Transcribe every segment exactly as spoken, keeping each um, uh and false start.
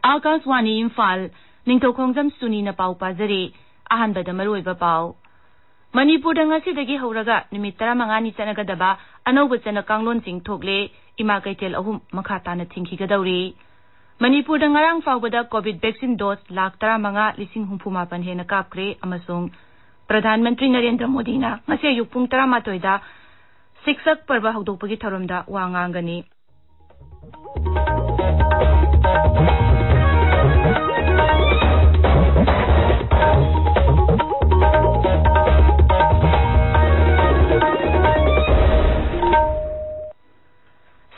ꯑꯥꯀꯥꯁꯋꯥꯅꯤ ꯏꯝꯐꯥꯜ, ꯅꯤꯡꯊꯧꯈꯣꯡꯖꯝ ꯁꯨꯅꯤꯅ ꯄꯥꯎ ꯄꯥꯖꯔꯤ꯫ ꯑꯍꯥꯟꯕꯗ ꯃꯔꯨꯑꯣꯏꯕ ꯄꯥꯎ꯫ ꯃꯅꯤꯄꯨꯔꯗ ꯉꯁꯤꯗꯒꯤ ꯍꯧꯔꯒ ꯅꯨꯃꯤꯠ ꯇꯔꯥꯃꯉꯥꯅꯤ ꯆꯠꯅꯒꯗꯕ ꯑꯅꯧꯕ ꯆꯠꯅ ꯀꯥꯡꯂꯣꯟꯁꯤꯡ ꯊꯣꯛꯂꯦ꯫ ꯏꯃꯥ ꯀꯩꯊꯦꯜ ꯑꯍꯨꯝ ꯃꯈꯥ ꯇꯥꯅ ꯊꯤꯡꯈꯤꯒꯗꯧꯔꯤ꯫ ꯃꯅꯤꯄꯨꯔꯗ ꯉꯔꯥꯡ ꯐꯥꯎꯕꯗ ꯀꯣꯚꯤꯗ ꯚꯦꯛꯁꯤꯟ ꯗꯣꯁ ꯂꯥꯈ ꯇꯔꯥꯃꯉꯥ ꯂꯤꯁꯤꯡ ꯍꯨꯝꯐꯨ ꯃꯥꯄꯟ ꯍꯦꯟꯅ ꯀꯥꯞꯈ꯭ꯔꯦ ꯑꯃꯁꯨꯡ ꯄ꯭ꯔꯙꯥꯟ ꯃꯟꯇ꯭ꯔꯤ ꯅꯔꯦꯟꯗ꯭ꯔ ꯃꯣꯗꯤꯅ ꯉꯁꯤ ꯑꯌꯨꯛ ꯄꯨꯡ ꯇꯔꯥꯃꯥꯊꯣꯏꯗ ꯁꯤꯛꯁꯛ ꯄꯔꯕ ꯍꯧꯗꯣꯛꯄꯒꯤ ꯊꯧꯔꯝꯗ ꯋꯥ ꯉꯥꯡꯒꯅꯤ꯫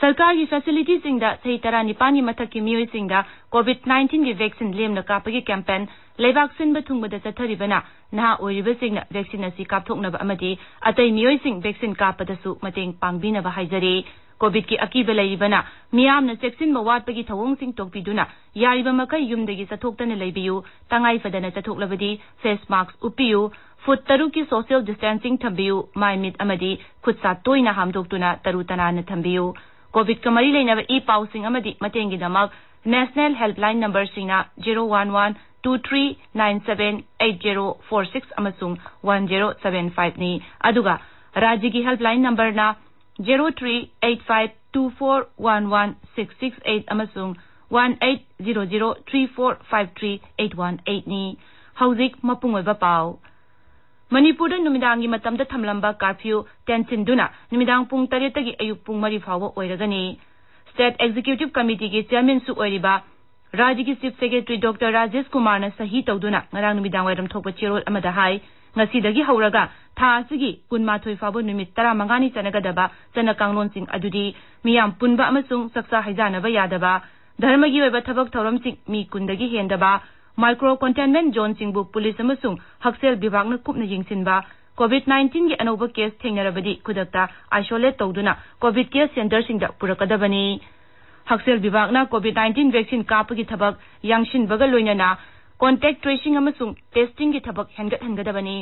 ꯁꯔꯀꯥꯔꯒꯤ ꯐꯦꯁꯤꯂꯤꯇꯤꯁꯤꯡꯗ ꯆꯍꯤ ꯇꯔꯥꯅꯤꯄꯥꯟꯒꯤ ꯃꯊꯛꯀꯤ ꯃꯤꯑꯣꯏꯁꯤꯡꯗ ꯀꯣꯚꯤꯗ ꯅꯥꯏꯟꯇꯤꯟꯒꯤ ꯚꯦꯛꯁꯤꯟ ꯂꯦꯝꯅ ꯀꯥꯞꯄꯒꯤ ꯀꯦꯝꯄꯦꯟ ꯂꯩꯕꯥꯛ ꯁꯤꯟꯕ ꯊꯨꯡꯕꯗ ꯆꯠꯊꯔꯤꯕꯅ ꯅꯍꯥ ꯑꯣꯏꯔꯤꯕꯁꯤꯡꯅ ꯚꯦꯛꯁꯤꯟ ꯑꯁꯤ ꯀꯥꯞꯊꯣꯛꯅꯕ ꯑꯃꯗꯤ ꯑꯇꯩ ꯃꯤꯑꯣꯏꯁꯤꯡ ꯚꯦꯛꯁꯤꯟ ꯀꯥꯞꯄꯗꯁꯨ ꯃꯇꯦꯡ ꯄꯥꯡꯕꯤꯅꯕ ꯍꯥꯏꯖꯔꯤ꯫ ꯀꯣꯚꯤꯗꯀꯤ ꯑꯀꯤꯕ ꯂꯩꯔꯤꯕꯅ ꯃꯤꯌꯥꯝꯅ ꯆꯦꯛꯁꯤꯟꯕ ꯋꯥꯠꯄꯒꯤ ꯊꯧꯑꯣꯡꯁꯤꯡ ꯇꯣꯛꯄꯤꯗꯨꯅ ꯌꯥꯔꯤꯕ ꯃꯈꯩ ꯌꯨꯝꯗꯒꯤ ꯆꯠꯊꯣꯛꯇꯅ ꯂꯩꯕꯤꯌꯨ꯫ ꯇꯉꯥꯏ ꯐꯗꯅ ꯆꯠꯊꯣꯛꯂꯕꯗꯤ ꯐꯦꯁ ꯃꯥꯁꯛ ꯎꯞꯄꯤꯌꯨ꯫ ꯐꯨꯠ ꯇꯔꯨꯛꯀꯤ ꯁꯣꯁꯤꯌꯦꯜ ꯗꯤꯁꯇꯦꯟꯁꯤꯡ ꯊꯝꯕꯤꯌꯨ꯫ ꯃꯥꯏ ꯃꯤꯠ ꯑꯃꯗꯤ ꯈꯨꯠ ꯁꯥ ꯇꯣꯏꯅ ꯍꯥꯝꯗꯣꯛꯇꯨꯅ ꯇꯔꯨ ꯇꯅꯥꯟꯅ ꯊꯝꯕꯤꯌꯨ꯫ ꯀꯣꯚꯤꯗꯀ ꯃꯔꯤ ꯂꯩꯅꯕ ꯏ ꯄꯥꯎꯁꯤꯡ ꯑꯃꯗꯤ ꯃꯇꯦꯡꯒꯤꯗꯃꯛ ꯅꯦꯁꯅꯦꯜ ꯍꯦꯜꯞꯂꯥꯏꯟ ꯅꯝꯕꯔꯁꯤꯡꯅ zero one one two three nine seven eight zero four six ꯑꯃꯁꯨꯡ ꯋꯥꯟ ꯖꯦꯔꯣ ꯁꯚꯦꯟ ꯐꯥꯏꯚꯅꯤ꯫ ꯑꯗꯨꯒ ꯔꯥꯖ꯭ꯌꯒꯤ ꯍꯦꯜꯞꯂꯥꯏꯟ ꯅꯝꯕꯔꯅ zero three eight five two four one one six six eight ꯑꯃꯁꯨꯡ one eight zero zero three four five three eight one ꯑꯩꯠꯅꯤ꯫ ꯍꯧꯖꯤꯛ ꯃꯄꯨꯡ ꯑꯣꯏꯕ ꯄꯥꯎ꯫ ꯃꯅꯤꯄꯨꯔꯗ ꯅꯨꯃꯤꯗꯥꯡꯒꯤ ꯃꯇꯝꯗ ꯊꯝꯂꯝꯕ ꯀꯥꯔꯐ꯭ꯌꯨ ꯇꯦꯟꯁꯤꯟꯗꯨꯅ ꯅꯨꯃꯤꯗꯥꯡ ꯄꯨꯡ ꯇꯔꯦꯠꯇꯒꯤ ꯑꯌꯨꯛ ꯄꯨꯡ ꯃꯔꯤ ꯐꯥꯎꯕ ꯑꯣꯏꯔꯒꯅꯤ꯫ ꯁ꯭ꯇꯦꯠ ꯑꯦꯛꯖꯤꯀ꯭ꯌꯨꯇꯤꯚ ꯀꯃꯤꯇꯤꯒꯤ ꯆꯤꯌꯔꯃꯦꯟꯁꯨ ꯑꯣꯏꯔꯤꯕ ꯔꯥꯖ꯭ꯌꯒꯤ ꯆꯤꯐ ꯁꯦꯀ꯭ꯔꯦꯇꯔꯤ ꯗꯣꯛꯇꯔ ꯔꯥꯖꯦꯁ ꯀꯨꯃꯥꯔꯅ ꯁꯍꯤ ꯇꯧꯗꯨꯅ ꯉꯔꯥꯡ ꯅꯨꯃꯤꯗꯥꯡ ꯋꯥꯏꯔꯝ ꯊꯣꯛꯄ ꯆꯦꯔꯣꯜ ꯑꯃꯗ ꯍꯥꯏ, ꯉꯁꯤꯗꯒꯤ ꯍꯧꯔꯒ ꯊꯥ ꯑꯁꯤꯒꯤ ꯀꯨꯟꯃꯥꯊꯣꯏ ꯐꯥꯎꯕ ꯅꯨꯃꯤꯠ ꯇꯔꯥꯃꯉꯥꯅꯤ ꯆꯠꯅꯒꯗꯕ ꯆꯠꯅ ꯀꯥꯡꯂꯣꯟꯁꯤꯡ ꯑꯗꯨꯗꯤ ꯃꯤꯌꯥꯝ ꯄꯨꯟꯕ ꯑꯃꯁꯨꯡ ꯆꯥꯛꯆꯥ ꯍꯩꯖꯥꯅꯕ ꯌꯥꯗꯕ, ꯙꯔꯃꯒꯤ ꯑꯣꯏꯕ ꯊꯕꯛ ꯊꯧꯔꯝꯁꯤꯡ ꯃꯤ ꯀꯨꯟꯗꯒꯤ ꯍꯦꯟꯗꯕ, ꯃꯥꯏꯀ꯭ꯔꯣ ꯀꯟꯇꯦꯟꯃꯦꯟ ꯖꯣꯟꯁꯤꯡꯕꯨ ꯄꯨꯂꯤꯁ ꯑꯃꯁꯨꯡ ꯍꯛꯁꯦꯜ ꯕꯤꯚꯥꯒꯅ ꯀꯨꯞꯅ ꯌꯦꯡꯁꯤꯟꯕ, ꯀꯣꯚꯤꯗ ꯅꯥꯏꯟꯇꯤꯟꯒꯤ ꯑꯅꯧꯕ ꯀꯦꯁ ꯊꯦꯡꯅꯔꯕꯗꯤ ꯈꯨꯗꯛꯇ ꯑꯥꯏꯁꯣꯂꯦꯠ ꯇꯧꯗꯨꯅ ꯀꯣꯚꯤꯗ ꯀꯦꯌꯔ ꯁꯦꯟꯇꯔꯁꯤꯡꯗ ꯄꯨꯔꯛꯀꯗꯕꯅꯤ꯫ ꯍꯛꯁꯦꯜ ꯕꯤꯚꯥꯒꯅ ꯀꯣꯚꯤꯗ ꯅꯥꯏꯟꯇꯤꯟ ꯚꯦꯛꯁꯤꯟ ꯀꯥꯞꯄꯒꯤ ꯊꯕꯛ ꯌꯥꯡꯁꯤꯟꯕꯒ ꯂꯣꯏꯅꯅ ꯀꯣꯟꯇꯦꯛ ꯇ꯭ꯔꯦꯁꯤꯡ ꯑꯃꯁꯨꯡ ꯇꯦꯁꯇꯤꯡꯒꯤ ꯊꯕꯛ ꯍꯦꯟꯒꯠꯍꯟꯒꯗꯕꯅꯤ꯫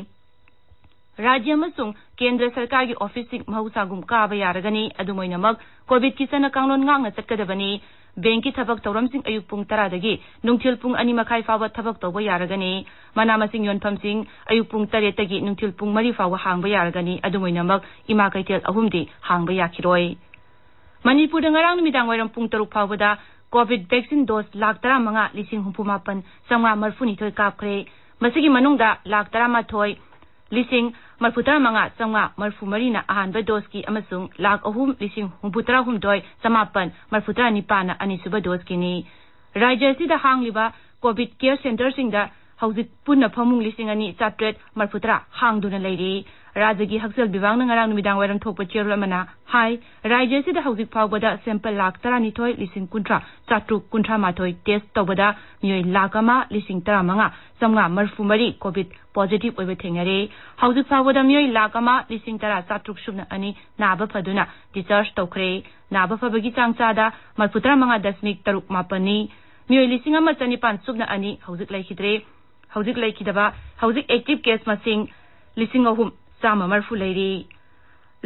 ꯔꯥꯖ꯭ꯌ ꯑꯃꯁꯨꯡ ꯀꯦꯟꯗ꯭ꯔ ꯁꯔꯀꯥꯔꯒꯤ ꯑꯣꯐꯤꯁꯁꯤꯡ ꯃꯍꯧꯁꯥꯒꯨꯝ ꯀꯥꯕ ꯌꯥꯔꯒꯅꯤ꯫ ꯑꯗꯨꯝ ꯑꯣꯏꯅꯃꯛ, ꯀꯣꯚꯤꯗꯀꯤ ꯆꯠꯅ ꯀꯥꯡꯂꯣꯟ ꯉꯥꯛꯅ ꯆꯠꯀꯗꯕꯅꯤ꯫ ꯕꯦꯡꯀꯤ ꯊꯕꯛ ꯊꯧꯔꯝꯁꯤꯡ ꯑꯌꯨꯛ ꯄꯨꯡ ꯇꯔꯥꯗꯒꯤ ꯅꯨꯡꯊꯤꯜ ꯄꯨꯡ ꯑꯅꯤ ꯃꯈꯥꯏ ꯐꯥꯎꯕ ꯊꯕꯛ ꯇꯧꯕ ꯌꯥꯔꯒꯅꯤ꯫ ꯃꯅꯥ ꯃꯁꯤꯡ ꯌꯣꯟꯐꯝꯁꯤꯡ ꯑꯌꯨꯛ ꯄꯨꯡ ꯇꯔꯦꯠꯇꯒꯤ ꯅꯨꯡꯊꯤꯜ ꯄꯨꯡ ꯃꯔꯤ ꯐꯥꯎꯕ ꯍꯥꯡꯕ ꯌꯥꯔꯒꯅꯤ꯫ ꯑꯗꯨꯝ ꯑꯣꯏꯅꯃꯛ ꯏꯃꯥ ꯀꯩꯊꯦꯜ ꯑꯍꯨꯝꯗꯤ ꯍꯥꯡꯕ ꯌꯥꯈꯤꯔꯣꯏ꯫ ꯃꯅꯤꯄꯨꯔꯗ ꯉꯔꯥꯡ ꯅꯨꯃꯤꯗꯥꯡ ꯋꯥꯏꯔꯝ ꯄꯨꯡ ꯇꯔꯨꯛ ꯐꯥꯎꯕꯗ ꯀꯣꯚꯤꯗ ꯚꯦꯛꯁꯤꯟ ꯗꯣꯁ ꯂꯥꯈ ꯇꯔꯥꯃꯉꯥ ꯂꯤꯁꯤꯡ ꯍꯨꯝꯐꯨ ꯃꯥꯄꯟ ꯆꯥꯝꯃꯉꯥ ꯃꯔꯤꯐꯨꯅꯤꯊꯣꯏ ꯀꯥꯞꯈ꯭ꯔꯦ꯫ ꯃꯁꯤꯒꯤ ꯃꯅꯨꯡꯗ ꯂꯥꯈ ꯇꯔꯥꯃꯥꯊꯣꯏ ꯂꯤꯁꯤꯡ ꯃꯔꯤꯐꯨꯇꯔꯥ ꯃꯉꯥ ꯆꯥꯝꯃꯉꯥ ꯃꯔꯤꯐꯨ ꯃꯔꯤꯅ ꯑꯍꯥꯟꯕ ꯗꯣꯁꯀꯤ ꯑꯃꯁꯨꯡ ꯂꯥꯈ ꯑꯍꯨꯝ ꯂꯤꯁꯤꯡ ꯍꯨꯝꯐꯨꯇꯔꯥ ꯍꯨꯝꯗꯣꯏ ꯆꯥꯃꯥꯄꯟ ꯃꯔꯤꯐꯨꯇꯔꯥ ꯅꯤꯄꯥꯟꯅ ꯑꯅꯤꯁꯨꯕ ꯗꯣꯁꯀꯤꯅꯤ꯫ ꯔꯥꯖ꯭ꯌ ꯑꯁꯤꯗ ꯍꯥꯡꯂꯤꯕ ꯀꯣꯚꯤꯗ ꯀꯦꯌꯔ ꯁꯦꯟꯇꯔꯁꯤꯡꯗ ꯍꯧꯖꯤꯛ ꯄꯨꯟꯅ ꯐꯃꯨꯡ ꯂꯤꯁꯤꯡ ꯑꯅꯤ ꯆꯥꯇ꯭ꯔꯦꯠ ꯃꯔꯤꯐꯨꯇꯔꯥ ꯍꯥꯡꯗꯨꯅ ꯂꯩꯔꯤ꯫ ꯔꯥꯖ꯭ꯌꯒꯤ ꯍꯛꯁꯦꯜ ꯕꯤꯚꯥꯒꯅ ꯉꯔꯥꯡ ꯅꯨꯃꯤꯗꯥꯡ ꯋꯥꯏꯔꯝ ꯊꯣꯛꯄ ꯆꯦꯔꯣꯜ ꯑꯃꯅ ꯍꯥꯏ, ꯔꯥꯖ꯭ꯌ ꯑꯁꯤꯗ ꯍꯧꯖꯤꯛ ꯐꯥꯎꯕꯗ ꯁꯦꯝꯄꯜ ꯂꯥꯈ ꯇꯔꯥꯅꯤꯊꯣꯏ ꯂꯤꯁꯤꯡ ꯀꯨꯟꯊ꯭ꯔꯥ ꯆꯥꯇ꯭ꯔꯨꯛ ꯀꯨꯟꯊ꯭ꯔꯥ ꯃꯥꯊꯣꯏ ꯇꯦꯁ ꯇꯧꯕꯗ ꯃꯤꯑꯣꯏ ꯂꯥꯈ ꯑꯃ ꯂꯤꯁꯤꯡ ꯇꯔꯥꯃꯉꯥ ꯆꯥꯝꯃꯉꯥ ꯃꯔꯤꯐꯨ ꯃꯔꯤ ꯀꯣꯚꯤꯗ ꯄꯣꯖꯤꯇꯤꯚ ꯑꯣꯏꯕ ꯊꯦꯡꯅꯔꯦ꯫ ꯍꯧꯖꯤꯛ ꯐꯥꯎꯕꯗ ꯃꯤꯑꯣꯏ ꯂꯥꯈ ꯑꯃ ꯂꯤꯁꯤꯡ ꯇꯔꯥ ꯆꯥꯇ꯭ꯔꯨꯛ ꯁꯨꯞꯅ ꯑꯅꯤ ꯅꯥꯕ ꯐꯗꯨꯅ ꯗꯤꯁꯆꯥꯔꯖ ꯇꯧꯈ꯭ꯔꯦ꯫ ꯅꯥꯕ ꯐꯕꯒꯤ ꯆꯥꯡ ꯆꯥꯗ ꯃꯔꯤꯐꯨꯇꯔꯥ ꯃꯉꯥ ꯗꯁꯃꯤꯛ ꯇꯔꯨꯛ ꯃꯥꯄꯟꯅꯤ꯫ ꯃꯤꯑꯣꯏ ꯂꯤꯁꯤꯡ ꯑꯃ ꯆꯅꯤꯄꯥꯟ ꯁꯨꯞꯅ ꯑꯅꯤ ꯍꯧꯖꯤꯛ ꯂꯩꯈꯤꯗ꯭ꯔꯦ꯫ ꯍꯧꯖꯤꯛ ꯂꯩꯈꯤꯗꯕ, ꯍꯧꯖꯤꯛ ꯑꯦꯛꯇꯤꯚ ꯀꯦꯁ ꯃꯁꯤꯡ ꯂꯤꯁꯤꯡ ꯑꯍꯨꯝ ꯆꯥꯝꯃ ꯃꯔꯤꯐꯨ ꯂꯩꯔꯤ꯫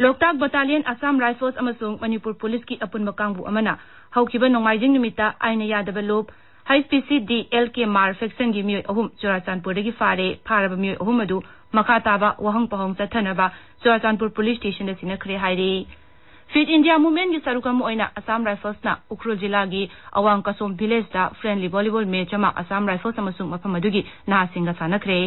ꯂꯣꯛꯇꯥꯛ ꯕꯇꯥꯂꯤꯌꯟ, ꯑꯁꯥꯝ ꯔꯥꯏꯐꯜꯁ ꯑꯃꯁꯨꯡ ꯃꯅꯤꯄꯨꯔ ꯄꯨꯂꯤꯁꯀꯤ ꯑꯄꯨꯟꯕ ꯀꯥꯡꯕꯨ ꯑꯃꯅ ꯍꯧꯈꯤꯕ ꯅꯣꯡꯃꯥꯏꯖꯤꯡ ꯅꯨꯃꯤꯠꯇ ꯑꯥꯏꯟꯅ ꯌꯥꯗꯕ ꯂꯨꯞ ꯍꯩꯆ ꯄꯤ ꯁꯤ ꯗꯤ ꯑꯦꯜ ꯀꯦ ꯃꯥꯔ ꯐꯦꯛꯁꯟꯒꯤ ꯃꯤꯑꯣꯏ ꯑꯍꯨꯝ ꯆꯨꯔꯥꯆꯥꯟꯄꯨꯔꯗꯒꯤ ꯐꯥꯔꯦ꯫ ꯐꯥꯔꯕ ꯃꯤꯑꯣꯏ ꯑꯍꯨꯝ ꯑꯗꯨ ꯃꯈꯥ ꯇꯥꯕ ꯋꯥꯍꯪ ꯄꯥꯎꯍꯪ ꯆꯠꯊꯅꯕ ꯆꯨꯔꯥꯆꯥꯟꯄꯨꯔ ꯄꯨꯂꯤꯁ ꯁ꯭ꯇꯦꯁꯟꯗ ꯁꯤꯟꯅꯈ꯭ꯔꯦ ꯍꯥꯏꯔꯤ꯫ ꯐꯤꯠ ꯏꯟꯗꯤꯌꯥ ꯃꯨꯚꯃꯦꯟꯠꯀꯤ ꯁꯔꯨꯛ ꯑꯃ ꯑꯣꯏꯅ ꯑꯁꯥꯝ ꯔꯥꯏꯐꯜꯁꯅ ꯎꯈ꯭ꯔꯨꯜ ꯖꯤꯂꯥꯒꯤ ꯑꯋꯥꯡ ꯀꯁꯣꯝ ꯚꯤꯂꯦꯖꯇ ꯐ꯭ꯔꯦꯟꯂꯤ ꯚꯣꯂꯤꯕꯣꯜ ꯃꯦꯆ ꯑꯃ ꯑꯁꯥꯝ ꯔꯥꯏꯐꯜꯁ ꯑꯃꯁꯨꯡ ꯃꯐꯝ ꯑꯗꯨꯒꯤ ꯅꯍꯥꯁꯤꯡꯒ ꯁꯥꯟꯅꯈ꯭ꯔꯦ꯫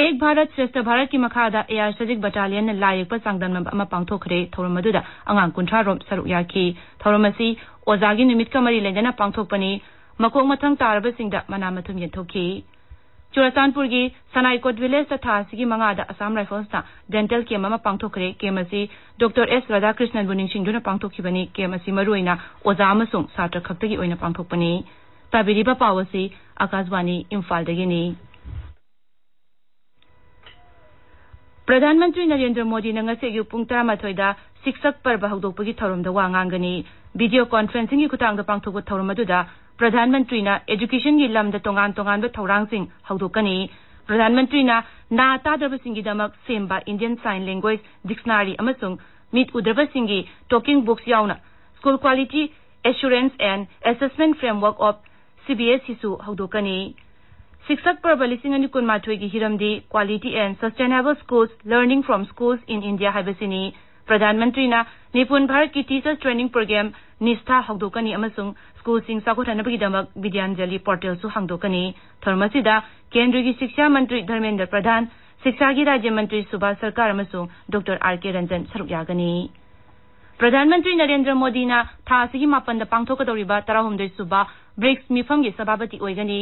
ꯑꯦꯛ ꯚꯥꯔꯠ ꯁ꯭ꯔꯦꯁꯊ ꯚꯥꯔꯠꯀꯤ ꯃꯈꯥꯗ ꯑꯦ ꯑꯥꯔ ꯁꯖꯤꯛ ꯕꯇꯥꯂꯤꯌꯟꯅ ꯂꯥꯏ ꯌꯦꯛꯄ ꯆꯥꯡꯗꯝꯅꯕ ꯑꯃ ꯄꯥꯡꯊꯣꯛꯈ꯭ꯔꯦ꯫ ꯊꯧꯔꯝ ꯑꯗꯨꯗ ꯑꯉꯥꯡ ꯀꯨꯟꯊ꯭ꯔꯥ ꯔꯣꯝ ꯁꯔꯨꯛ ꯌꯥꯈꯤ꯫ ꯊꯧꯔꯝ ꯑꯁꯤ ꯑꯣꯖꯥꯒꯤ ꯅꯨꯃꯤꯠꯀ ꯃꯔꯤ ꯂꯩꯅꯅ ꯄꯥꯡꯊꯣꯛꯄꯅꯤ꯫ ꯃꯀꯣꯛ ꯃꯊꯪ ꯇꯥꯔꯕꯁꯤꯡꯗ ꯃꯅꯥ ꯃꯊꯨꯝ ꯌꯦꯟꯊꯣꯛꯈꯤ꯫ ꯆꯨꯔꯥꯆꯥꯟꯄꯨꯔꯒꯤ ꯁꯅꯥꯏꯀꯣꯠ ꯚꯤꯂꯦꯖꯇ ꯊꯥ ꯑꯁꯤꯒꯤ ꯃꯉꯥꯗ ꯑꯁꯥꯝ ꯔꯥꯏꯐꯜꯁꯅ ꯗꯦꯟꯇꯦꯜ ꯀꯦꯝꯞ ꯑꯃ ꯄꯥꯡꯊꯣꯛꯈ꯭ꯔꯦ꯫ ꯀꯦꯝꯞ ꯑꯁꯤ ꯗꯣꯛꯇꯔ ꯑꯦꯁ ꯔꯥꯙꯥꯀ꯭ꯔꯤꯁꯅꯟꯕꯨ ꯅꯤꯡꯁꯤꯡꯗꯨꯅ ꯄꯥꯡꯊꯣꯛꯈꯤꯕꯅꯤ꯫ ꯀꯦꯝꯞ ꯑꯁꯤ ꯃꯔꯨꯑꯣꯏꯅ ꯑꯣꯖꯥ ꯑꯃꯁꯨꯡ ꯁꯥꯇ꯭ꯔ ꯈꯛꯇꯒꯤ ꯑꯣꯏꯅ ꯄꯥꯡꯊꯣꯛꯄꯅꯤ꯫ ꯇꯥꯕꯤꯔꯤꯕ ꯄꯥꯎ ꯑꯁꯤ ꯑꯀꯥꯁꯕꯥꯅꯤ ꯏꯝꯐꯥꯜꯗꯒꯤꯅꯤ꯫ ꯄ꯭ꯔꯙꯥꯟ ꯃꯟꯇ꯭ꯔꯤ ꯅꯔꯦꯟꯗ꯭ꯔ ꯃꯣꯗꯤꯅ ꯉꯁꯤ ꯑꯌꯨꯛ ꯄꯨꯡ ꯇꯔꯥꯃꯥꯊꯣꯏꯗ ꯁꯤꯛꯁꯛ ꯄꯔꯕ ꯍꯧꯗꯣꯛꯄꯒꯤ ꯊꯧꯔꯝꯗ ꯋꯥ ꯉꯥꯡꯒꯅꯤ꯫ ꯚꯤꯗꯤꯑꯣ ꯀꯣꯟꯐꯔꯦꯟꯁꯤꯡꯒꯤ ꯈꯨꯊꯥꯡꯗ ꯄꯥꯡꯊꯣꯛꯄ ꯊꯧꯔꯝ ꯑꯗꯨꯗ ꯄ꯭ꯔꯙꯥꯟ ꯃꯟꯇ꯭ꯔꯤꯅ ꯑꯦꯖꯨꯀꯦꯁꯟꯒꯤ ꯂꯝꯗ ꯇꯣꯉꯥꯟ ꯇꯣꯉꯥꯟꯕ ꯊꯧꯔꯥꯡꯁꯤꯡ ꯍꯧꯗꯣꯛꯀꯅꯤ꯫ ꯄ꯭ꯔꯙꯥꯟ ꯃꯟꯇ꯭ꯔꯤꯅ ꯅꯥ ꯇꯥꯗ꯭ꯔꯕꯁꯤꯡꯒꯤꯗꯃꯛ ꯁꯦꯝꯕ Indian Sign Language Dictionary ꯑꯃꯁꯨꯡ ꯃꯤꯠ ꯎꯗ꯭ꯔꯕꯁꯤꯡꯒꯤ talking books ꯌꯥꯎꯅ school quality Assurance and Assessment Framework of C B S E ꯁꯨ ꯍꯧꯗꯣꯛꯀꯅꯤ꯫ ꯁꯤꯛꯁꯛ ꯄꯔꯕ ꯂꯤꯁꯤꯡ ꯑꯅꯤ ꯀꯨꯟꯃꯥꯊꯣꯏꯒꯤ ꯍꯤꯔꯝꯗꯤ Quality and Sustainable Schools, Learning from Schools in India ꯍꯥꯏꯕꯁꯤꯅꯤ꯫ ꯄ꯭ꯔꯙꯥꯟ ꯃꯟꯇ꯭ꯔꯤꯅ ꯅꯤꯄꯨꯟ ꯚꯥꯔꯠꯀꯤ Teachers Training Program, NISTHA ꯍꯧꯗꯣꯛꯀꯅꯤ ꯑꯃꯁꯨꯡ ꯁ꯭ꯀꯨꯜꯁꯤꯡ ꯆꯥꯎꯈꯠꯍꯟꯅꯕꯒꯤꯗꯃꯛ ꯕꯤꯗ꯭ꯌꯥꯟꯖꯂꯤ ꯄꯣꯔꯇꯦꯜꯁꯨ ꯍꯥꯡꯗꯣꯛꯀꯅꯤ꯫ ꯊꯧꯔꯝ ꯑꯁꯤꯗ ꯀꯦꯟꯗ꯭ꯔꯒꯤ ꯁꯤꯛꯁꯥ ꯃꯟꯇ꯭ꯔꯤ ꯙꯔꯃꯦꯟꯗ꯭ꯔ ꯄ꯭ꯔꯙꯥꯟ, ꯁꯤꯛꯁꯥꯒꯤ ꯔꯥꯖ꯭ꯌ ꯃꯟꯇ꯭ꯔꯤ ꯁꯨꯚꯥꯁ ꯁꯔꯀꯥꯔ ꯑꯃꯁꯨꯡ ꯗꯣꯛꯇꯔ ꯑꯥꯔ ꯀꯦ ꯔꯟꯖꯟ ꯁꯔꯨꯛ ꯌꯥꯒꯅꯤ꯫ ꯄ꯭ꯔꯙꯥꯟ ꯃꯟꯇ꯭ꯔꯤ ꯅꯔꯦꯟꯗ꯭ꯔ ꯃꯣꯗꯤꯅ ꯊꯥ ꯑꯁꯤꯒꯤ ꯃꯥꯄꯟꯗ ꯄꯥꯡꯊꯣꯛꯀꯗꯧꯔꯤꯕ ꯇꯔꯥꯍꯨꯝꯗꯣꯏ ꯁꯨꯕ ꯕ꯭ꯔꯤꯛꯁ ꯃꯤꯐꯝꯒꯤ ꯁꯚꯥꯄꯇꯤ ꯑꯣꯏꯒꯅꯤ꯫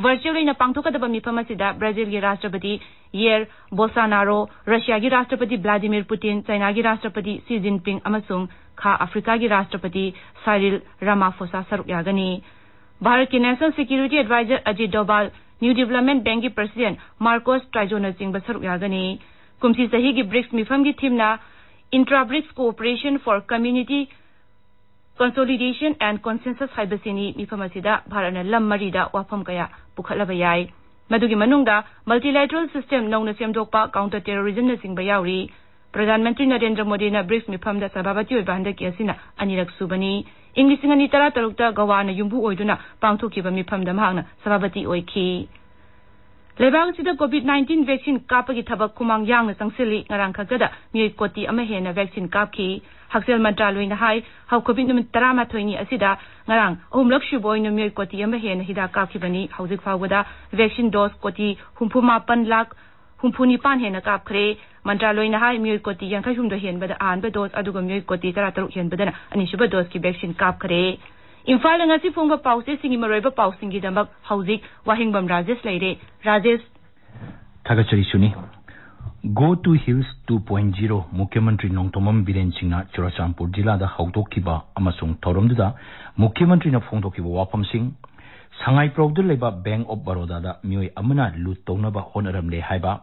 ꯚꯔꯆꯨꯋꯦꯜ ꯑꯣꯏꯅ ꯄꯥꯡꯊꯣꯛꯀꯗꯕ ꯃꯤꯐꯝ ꯑꯁꯤꯗ ꯕ꯭ꯔꯥꯖꯤꯜꯒꯤ ꯔꯥꯁꯇ꯭ꯔꯄꯇꯤ ꯌꯦꯔ ꯕꯣꯜꯁꯥꯅꯥꯔꯣ, ꯔꯁꯤꯌꯥꯒꯤ ꯔꯥꯁꯇ꯭ꯔꯄꯇꯤ ꯚ꯭ꯂꯥꯗꯤꯃꯤꯔ ꯄꯨꯇꯤꯟ, ꯆꯥꯏꯅꯥꯒꯤ ꯔꯥꯁꯇ꯭ꯔꯄꯇꯤ ꯁꯤ ꯖꯤꯟꯄꯤꯡ ꯑꯃꯁꯨꯡ ꯈꯥ ꯑꯐ꯭ꯔꯤꯀꯥꯒꯤ ꯔꯥꯁꯇ꯭ꯔꯄꯇꯤ ꯁꯥꯏꯔꯤꯜ ꯔꯥꯃꯥꯐꯣꯁꯥ ꯁꯔꯨꯛ ꯌꯥꯒꯅꯤ꯫ ꯚꯥꯔꯠꯀꯤ national security adviser Ajit Doval, new development ꯕꯦꯡꯛꯀꯤ ꯄ꯭ꯔꯁꯤꯗꯦꯟꯠ ꯃꯥꯔꯀꯣꯁ ꯇ꯭ꯔꯥꯏꯖꯣꯅꯆꯤꯡꯕ ꯁꯔꯨꯛ ꯌꯥꯒꯅꯤ꯫ ꯀꯨꯝꯁꯤ ꯆꯍꯤꯒꯤ ꯕ꯭ꯔꯤꯛꯁ ꯃꯤꯐꯝꯒꯤ ꯊꯤꯝꯅ Intra-BRICS Cooperation for Community Consolidation and Consensus ꯍꯥꯏꯕꯁꯤꯅꯤ꯫ ꯃꯤꯐꯝ ꯑꯁꯤꯗ ꯚꯥꯔꯠꯅ ꯂꯝ ꯃꯔꯤꯗ ꯋꯥꯐꯝ ꯀꯌꯥ ꯄꯨꯈꯠꯂꯕ ꯌꯥꯏ꯫ ꯃꯗꯨꯒꯤ ꯃꯅꯨꯡꯗ multilateral system ꯅꯧꯅ ꯁꯦꯝꯗꯣꯛꯄ, counter terrorismꯅꯆꯤꯡꯕ ꯌꯥꯎꯔꯤ꯫ ꯄ꯭ꯔꯙꯥꯟ ꯃꯟꯇ꯭ꯔꯤ ꯅꯔꯦꯟꯗ꯭ꯔ ꯃꯣꯗꯤꯅ ꯕ꯭ꯔꯤꯛꯁ ꯃꯤꯐꯝꯗ ꯁꯚꯥꯄꯇꯤ ꯑꯣꯏꯕ ꯍꯟꯗꯛꯀꯤ ꯑꯁꯤꯅ ꯑꯅꯤꯔꯛ ꯁꯨꯕꯅꯤ꯫ ꯏꯪ ꯂꯤꯁꯤꯡ ꯑꯅꯤ ꯇꯔꯥ ꯇꯔꯨꯛꯇ ꯒꯋꯥꯅ ꯌꯨꯝꯕꯨ ꯑꯣꯏꯗꯨꯅ ꯄꯥꯡꯊꯣꯛꯈꯤꯕ ꯃꯤꯐꯝꯗ ꯃꯍꯥꯛꯅ ꯁꯚꯥꯄꯇꯤ ꯑꯣꯏꯈꯤ꯫ ꯂꯩꯕꯥꯛ ꯑꯁꯤꯗ COVID nineteen vaccine ꯀꯥꯞꯄꯒꯤ ꯊꯕꯛ ꯈꯨꯃꯥꯡ ꯌꯥꯡꯅ ꯆꯪꯁꯤꯜꯂꯤ꯫ ꯉꯔꯥꯡ ꯈꯛꯇꯗ ꯃꯤꯑꯣꯏ ꯀꯣꯇꯤ ꯑꯃ ꯍꯦꯟꯅ vaccine ꯀꯥꯞꯈꯤ꯫ ꯍꯛꯁꯦꯜ ꯃꯟꯇ꯭ꯔꯥꯂꯣꯏꯅ ꯍꯥꯏ, ꯍꯧꯈꯤꯕ ꯅꯨꯃꯤꯠ ꯇꯔꯥꯃꯥꯊꯣꯏꯅꯤ ꯑꯁꯤꯗ ꯉꯔꯥꯡ ꯑꯍꯨꯝꯂꯛ ꯁꯨꯕ ꯑꯣꯏꯅ ꯃꯤꯑꯣꯏ ꯀꯣꯇꯤ ꯑꯃ ꯍꯦꯟꯅ ꯍꯤꯗꯥꯛ ꯀꯥꯞꯈꯤꯕꯅꯤ꯫ ꯍꯧꯖꯤꯛ ꯐꯥꯎꯕꯗ vaccine dose ꯀꯣꯇꯤ ꯍꯨꯝꯐꯨ ꯃꯥꯄꯟ ꯂꯥꯈ ꯍꯨꯝꯐꯨ ꯅꯤꯄꯥꯟ ꯍꯦꯟꯅ ꯀꯥꯞꯈ꯭ꯔꯦ꯫ ꯃꯟꯇ꯭ꯔꯥꯂꯣꯏꯅ ꯍꯥꯏ, ꯃꯤꯑꯣꯏ ꯀꯣꯇꯤ ꯌꯥꯡꯈꯩ ꯍꯨꯝꯗꯣꯏ ꯍꯦꯟꯕꯗ ꯑꯍꯥꯟꯕ dose, ꯑꯗꯨꯒ ꯃꯤꯑꯣꯏ ꯀꯣꯇꯤ ꯇꯔꯥ ꯇꯔꯨꯛ ꯍꯦꯟꯕꯗꯅ ꯑꯅꯤꯁꯨꯕ doseꯀꯤ vaccine ꯀꯥꯞꯈ꯭ꯔꯦ꯫ ꯏꯝꯐꯥꯜꯗ ꯉꯁꯤ ꯐꯣꯡꯕ ꯄꯥꯎꯆꯦꯁꯤꯡꯒꯤ ꯃꯔꯨꯑꯣꯏꯕ ꯄꯥꯎꯁꯤꯡꯒꯤꯗꯃꯛ ꯍꯧꯖꯤꯛ ꯋꯥꯍꯦꯡꯕꯝ ꯔꯥꯖꯦꯁ ꯂꯩꯔꯦ꯫ ꯔꯥꯖꯦꯁ꯫ ꯊꯥꯒꯠꯆꯔꯤ ꯁꯨꯅꯤ꯫ Go to Hills two point zero ꯃꯨꯈ꯭ꯌ ꯃꯟꯇ꯭ꯔꯤ ꯅꯣꯡꯊꯣꯝꯕꯝ ꯕꯤꯔꯦꯟ ꯁꯤꯡꯅ ꯆꯨꯔꯥꯆꯥꯟꯄꯨꯔ ꯖꯤꯂꯥꯗ ꯍꯧꯗꯣꯛꯈꯤꯕ ꯑꯃꯁꯨꯡ ꯊꯧꯔꯝꯗꯨꯗ ꯃꯨꯈ꯭ꯌ ꯃꯟꯇ꯭ꯔꯤꯅ ꯐꯣꯡꯗꯣꯛꯈꯤꯕ ꯋꯥꯐꯝꯁꯤꯡ, ꯁꯉꯥꯏꯄ꯭ꯔꯧꯗ ꯂꯩꯕ Bank of Barodaꯗ ꯃꯤꯑꯣꯏ ꯑꯃꯅ ꯂꯨꯠ ꯇꯧꯅꯕ ꯍꯣꯠꯅꯔꯝꯂꯦ ꯍꯥꯏꯕ,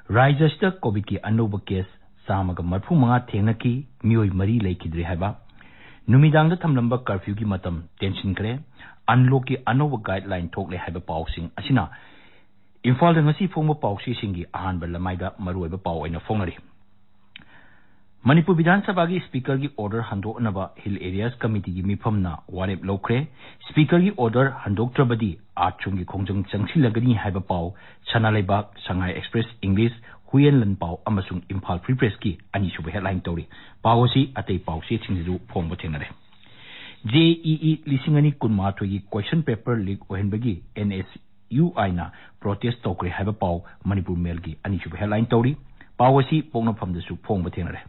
ꯔꯥꯖ꯭ꯌ ꯑꯁꯤꯗ COVIDꯀꯤ ꯑꯅꯧꯕ case ꯆꯥꯝꯃꯒ ꯃꯔꯤꯐꯨ ꯃꯉꯥ ꯊꯦꯡꯅꯈꯤ, ꯃꯤꯑꯣꯏ ꯃꯔꯤ ꯂꯩꯈꯤꯗ꯭ꯔꯦ ꯍꯥꯏꯕ, ꯅꯨꯃꯤꯗꯥꯡꯗ ꯊꯝꯂꯝꯕ curfewꯒꯤ ꯃꯇꯝ ꯇꯦꯟꯁꯤꯟꯈ꯭ꯔꯦ, unlockꯀꯤ ꯑꯅꯧꯕ guideline ꯊꯣꯛꯂꯦ ꯍꯥꯏꯕ ꯄꯥꯎꯁꯤꯡ ꯑꯁꯤꯅ ꯏꯝꯐꯥꯜꯗ ꯉꯁꯤ ꯐꯣꯡꯕ ꯄꯥꯎꯆꯦꯁꯤꯡꯒꯤ ꯑꯍꯥꯟꯕ ꯂꯃꯥꯏꯗ ꯃꯔꯨꯑꯣꯏꯕ ꯄꯥꯎ ꯑꯣꯏꯅ ꯐꯣꯡꯅꯔꯤ꯫ ꯃꯅꯤꯄꯨꯔ ꯕꯤꯙꯥꯟ ꯁꯚꯥꯒꯤ ꯁ꯭ꯄꯤꯀꯔꯒꯤ ꯑꯣꯔꯗꯔ ꯍꯟꯗꯣꯛꯅꯕ ꯍꯤꯜ ꯑꯦꯔꯤꯌꯥꯁ ꯀꯃꯤꯇꯤꯒꯤ ꯃꯤꯐꯝꯅ ꯋꯥꯔꯦꯞ ꯂꯧꯈ꯭ꯔꯦ꯫ ꯁ꯭ꯄꯤꯀꯔꯒꯤ ꯑꯣꯔꯗꯔ ꯍꯟꯗꯣꯛꯇ꯭ꯔꯕꯗꯤ ꯑꯥꯔꯠꯁꯔꯨꯝꯒꯤ ꯈꯣꯡꯖꯪ ꯆꯪꯁꯤꯜꯂꯒꯅꯤ ꯍꯥꯏꯕ ꯄꯥꯎ ꯁꯅꯥ ꯂꯩꯕꯥꯛ, ꯁꯉꯥꯏ ꯑꯦꯛꯁꯄ꯭ꯔꯦꯁ ꯏꯪꯂꯤꯁ, ꯍꯨꯏꯌꯦꯟ ꯂꯟ ꯄꯥꯎ ꯑꯃꯁꯨꯡ ꯏꯝꯐꯥꯜ ꯐ꯭ꯔꯤ ꯄ꯭ꯔꯦꯁꯀꯤ ꯑꯅꯤꯁꯨꯕ ꯍꯦꯗꯂꯥꯏꯟ ꯇꯧꯔꯤ꯫ ꯄꯥꯎ ꯑꯁꯤ ꯑꯇꯩ ꯄꯥꯎꯆꯦꯁꯤꯡꯗꯁꯨ ꯐꯣꯡꯕ ꯊꯦꯡꯅꯔꯦ꯫ ꯖꯦꯏꯏ ꯂꯤꯁꯤꯡ ꯑꯅꯤ ꯀꯨꯟꯃꯥꯊꯣꯏꯒꯤ ꯀ꯭ꯋꯦꯁꯟ ꯄꯦꯄꯔ ꯂꯤꯛ ꯑꯣꯏꯍꯟꯕꯒꯤ ꯑꯦꯟ ꯑꯦꯁ ꯌꯨ ꯑꯥꯏꯅ ꯄ꯭ꯔꯣꯇꯦꯁ ꯇꯧꯈ꯭ꯔꯦ ꯍꯥꯏꯕ ꯄꯥꯎ ꯃꯅꯤꯄꯨꯔ ꯃꯦꯜꯒꯤ ꯑꯅꯤꯁꯨꯕ ꯍꯦꯗꯂꯥꯏꯟ ꯇꯧꯔꯤ꯫ ꯄꯥꯎ ꯑꯁꯤ ꯄꯣꯛꯅꯐꯝꯗꯁꯨ ꯐꯣꯡꯕ ꯊꯦꯡꯅꯔꯦ꯫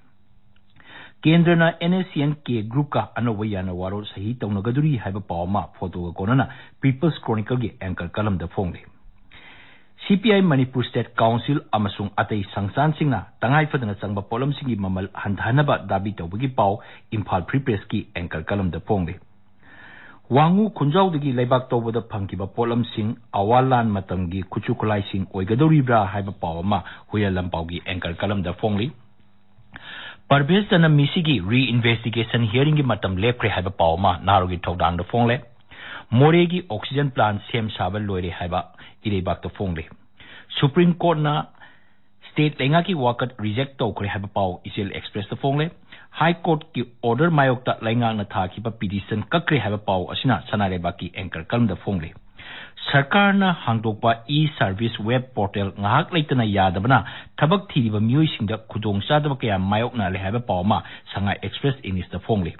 ꯀꯦꯟꯗ꯭ꯔꯅ ꯑꯦꯟ ꯑꯦꯁ ꯁꯤ ꯑꯦꯟ ꯀꯦ ꯒ꯭ꯔꯨꯞꯀ ꯑꯅꯧꯕ ꯌꯥꯅ ꯋꯥꯔꯣꯜ ꯁꯍꯤ ꯇꯧꯅꯒꯗꯣꯔꯤ ꯍꯥꯏꯕ ꯄꯥꯎ ꯑꯃ ꯐꯣꯇꯣꯒ ꯀꯣꯟꯅꯅ ꯄꯤꯄꯜꯁ ꯀ꯭ꯔꯣꯅꯤꯀꯜꯒꯤ ꯑꯦꯡꯀꯔ ꯀꯂꯝꯗ ꯐꯣꯡꯂꯤ꯫ ꯁꯤ P I Manipur state council ꯑꯃꯁꯨꯡ ꯑꯇꯩ ꯁꯪꯁꯊꯥꯟꯁꯤꯡꯅ ꯇꯉꯥꯏ ꯐꯗꯅ ꯆꯪꯕ ꯄꯣꯠꯂꯝꯁꯤꯡꯒꯤ ꯃꯃꯜ ꯍꯟꯊꯍꯟꯅꯕ ꯗꯥꯕꯤ ꯇꯧꯕꯒꯤ ꯄꯥꯎ ꯏꯝꯐꯥꯜ ꯐ꯭ꯔꯤ ꯄ꯭ꯔꯦꯁꯀꯤ ꯑꯦꯡꯀꯔ ꯀꯂꯝꯗ ꯐꯣꯡꯂꯤ꯫ ꯋꯥꯉꯨ ꯈꯨꯟꯖꯥꯎꯗꯒꯤ ꯂꯩꯕꯥꯛ ꯇꯧꯕꯗ ꯐꯪꯈꯤꯕ ꯄꯣꯠꯂꯝꯁꯤꯡ ꯑꯋꯥ ꯂꯥꯟ ꯃꯇꯝꯒꯤ ꯈꯨꯠꯁꯨ ꯈꯨꯠꯂꯥꯏꯁꯤꯡ ꯑꯣꯏꯒꯗꯧꯔꯤꯕ꯭ꯔꯥ ꯍꯥꯏꯕ ꯄꯥꯎ ꯑꯃ ꯍꯨꯏꯌꯦꯟ ꯂꯟ ꯄꯥꯎꯒꯤ ꯑꯦꯡꯀꯔ ꯀꯂꯝꯗ ꯐꯣꯡꯂꯤ꯫ ꯄꯔꯚꯦꯖ ꯖꯅꯃꯤꯁꯤꯒꯤ ꯔꯤꯏꯟꯚꯦꯁꯇꯤꯒꯦꯁꯟ ꯍꯤꯌꯔꯤꯡꯒꯤ ꯃꯇꯝ ꯂꯦꯞꯈ꯭ꯔꯦ ꯍꯥꯏꯕ ꯄꯥꯎ ꯑꯃ ꯅꯥꯔꯣꯒꯤ ꯊꯧꯗꯥꯡꯗ ꯐꯣꯡꯂꯦ꯫ ꯃꯣꯔꯦꯒꯤ ꯑꯣꯛꯁꯤꯖꯟ ꯄ꯭ꯂꯥꯟ ꯁꯦꯝ ꯁꯥꯕ ꯂꯣꯏꯔꯦ ꯍꯥꯏꯕ ꯏꯔꯩꯕꯥꯛꯇ ꯐꯣꯡꯂꯤ꯫ ꯁꯨꯄ꯭ꯔꯤꯝ ꯀꯣꯔꯠꯅ ꯁ꯭ꯇꯦꯠ ꯂꯩꯉꯥꯛꯀꯤ ꯋꯥꯀꯠ ꯔꯤꯖꯦꯛ ꯇꯧꯈ꯭ꯔꯦ ꯍꯥꯏꯕ ꯄꯥꯎ ꯏꯆꯦꯜ ꯑꯦꯛꯁꯄ꯭ꯔꯦꯁꯇ ꯐꯣꯡꯂꯦ꯫ ꯍꯥꯏ ꯀꯣꯔꯠꯀꯤ ꯑꯣꯔꯗꯔ ꯃꯥꯌꯣꯛꯇ ꯂꯩꯉꯥꯛꯅ ꯊꯥꯈꯤꯕ ꯄꯤꯇꯤꯁꯟ ꯀꯛꯈ꯭ꯔꯦ ꯍꯥꯏꯕ ꯄꯥꯎ ꯑꯁꯤꯅ ꯁꯅꯥ ꯂꯩꯕꯥꯛꯀꯤ ꯑꯦꯡꯀꯔ ꯀꯂꯝꯗ ꯐꯣꯡꯂꯤ꯫ ꯁꯔꯀꯥꯔꯅ ꯍꯥꯡꯗꯣꯛꯄ ꯏ ꯁꯔꯚꯤꯁ ꯋꯦꯕ ꯄꯣꯔꯇꯦꯜ ꯉꯥꯏꯍꯥꯛ ꯂꯩꯇꯅ ꯌꯥꯗꯕꯅ ꯊꯕꯛ ꯊꯤꯔꯤꯕ ꯃꯤꯑꯣꯏꯁꯤꯡꯗ ꯈꯨꯗꯣꯡꯆꯥꯗꯕ ꯀꯌꯥ ꯃꯥꯌꯣꯛꯅꯍꯜꯂꯦ ꯍꯥꯏꯕ ꯄꯥꯎ ꯑꯃ ꯁꯉꯥꯏ ꯑꯦꯛꯁꯄ꯭ꯔꯦꯁ ꯏꯪꯂꯤꯁꯇ ꯐꯣꯡꯂꯤ꯫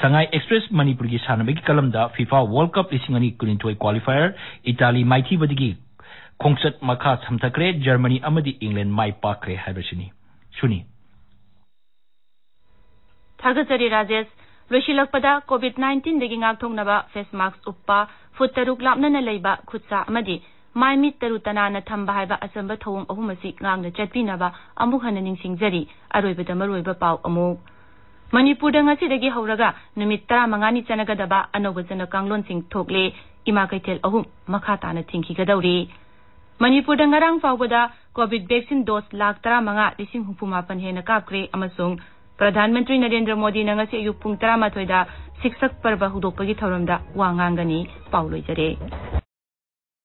ꯁꯉꯥꯏ ꯑꯦꯛꯁꯄ꯭ꯔꯦꯁ ꯃꯅꯤꯄꯨꯔꯒꯤ ꯁꯥꯟꯅꯕꯒꯤ ꯀꯂꯝꯗ ꯐꯤꯐꯥ ꯋꯥꯔꯜꯗ ꯀꯞ ꯂꯤꯁꯤꯡ ꯑꯅꯤ ꯀꯨꯟꯅꯤꯊꯣꯏ ꯀ꯭ꯋꯥꯂꯤꯐꯥꯌꯔ ꯏꯇꯥꯂꯤ ꯃꯥꯏꯊꯤꯕꯗꯒꯤ ꯈꯣꯡꯆꯠ ꯃꯈꯥ ꯁꯝꯊꯈ꯭ꯔꯦ꯫ ꯖꯔꯃꯅꯤ ꯑꯃꯗꯤ ꯏꯪꯂꯦꯟ ꯃꯥꯏ ꯄꯥꯛꯈ꯭ꯔꯦ ꯍꯥꯏꯕꯁꯤꯅꯤ꯫ ꯁꯨꯅꯤ꯫ ꯊꯥꯒꯠꯆꯔꯤ ꯔꯥꯖꯦꯁ꯫ ꯂꯣꯏꯁꯤꯜꯂꯛꯄꯗ COVID nineteen ꯗꯒꯤ ꯉꯥꯛꯊꯣꯛꯅꯕ ꯐꯦꯁ ꯃꯥꯛꯁ ꯎꯞꯄ, ꯐꯨꯠ ꯇꯔꯨꯛ ꯂꯥꯞꯅꯅ ꯂꯩꯕ ꯈꯨꯠꯁꯥ ꯑꯃꯗꯤ ꯃꯥꯏ ꯃꯤꯠ ꯇꯔꯨ ꯇꯅꯥꯟꯅ ꯊꯝꯕ ꯍꯥꯏꯕ ꯑꯆꯝꯕ ꯊꯧꯑꯣꯡ ꯑꯍꯨꯝ ꯑꯁꯤ ꯉꯥꯛꯅ ꯆꯠꯄꯤꯅꯕ ꯑꯃꯨꯛ ꯍꯟꯅ ꯅꯤꯡꯁꯤꯡꯖꯔꯤ꯫ ꯑꯔꯣꯏꯕꯗ ꯃꯔꯨꯑꯣꯏꯕ ꯄꯥꯎ ꯑꯃꯨꯛ꯫ ꯃꯅꯤꯄꯨꯔꯗ ꯉꯁꯤꯗꯒꯤ ꯍꯧꯔꯒ ꯅꯨꯃꯤꯠ ꯇꯔꯥꯃꯉꯥꯅꯤ ꯆꯠꯅꯒꯗꯕ ꯑꯅꯧꯕ ꯆꯠꯅ ꯀꯥꯡꯂꯣꯟꯁꯤꯡ ꯊꯣꯛꯂꯦ꯫ ꯏꯃꯥ ꯀꯩꯊꯦꯜ ꯑꯍꯨꯝ ꯃꯈꯥ ꯇꯥꯅ ꯊꯤꯡꯈꯤꯒꯗꯧꯔꯤ꯫ ꯃꯅꯤꯄꯨꯔꯗ ꯉꯔꯥꯡ ꯐꯥꯎꯕꯗ COVID vaccine dose ꯂꯥꯈ ꯇꯔꯥꯃꯉꯥ ꯂꯤꯁꯤꯡ ꯍꯨꯝꯐꯨ ꯃꯥꯄꯟ ꯍꯦꯟꯅ ꯀꯥꯞꯈ꯭ꯔꯦ ꯑꯃꯁꯨꯡ ꯄ꯭ꯔꯙꯥꯟ ꯃꯟꯇ꯭ꯔꯤ ꯅꯔꯦꯟꯗ꯭ꯔ ꯃꯣꯗꯤꯅ ꯉꯁꯤ ꯑꯌꯨꯛ ꯄꯨꯡ ꯇꯔꯥꯃꯥꯊꯣꯏꯗ ꯁꯤꯛꯁꯛ ꯄꯔꯕ ꯍꯧꯗꯣꯛꯄꯒꯤ ꯊꯧꯔꯝꯗ ꯋꯥ ꯉꯥꯡꯒꯅꯤ꯫ ꯄꯥꯎ ꯂꯣꯏꯖꯔꯦ꯫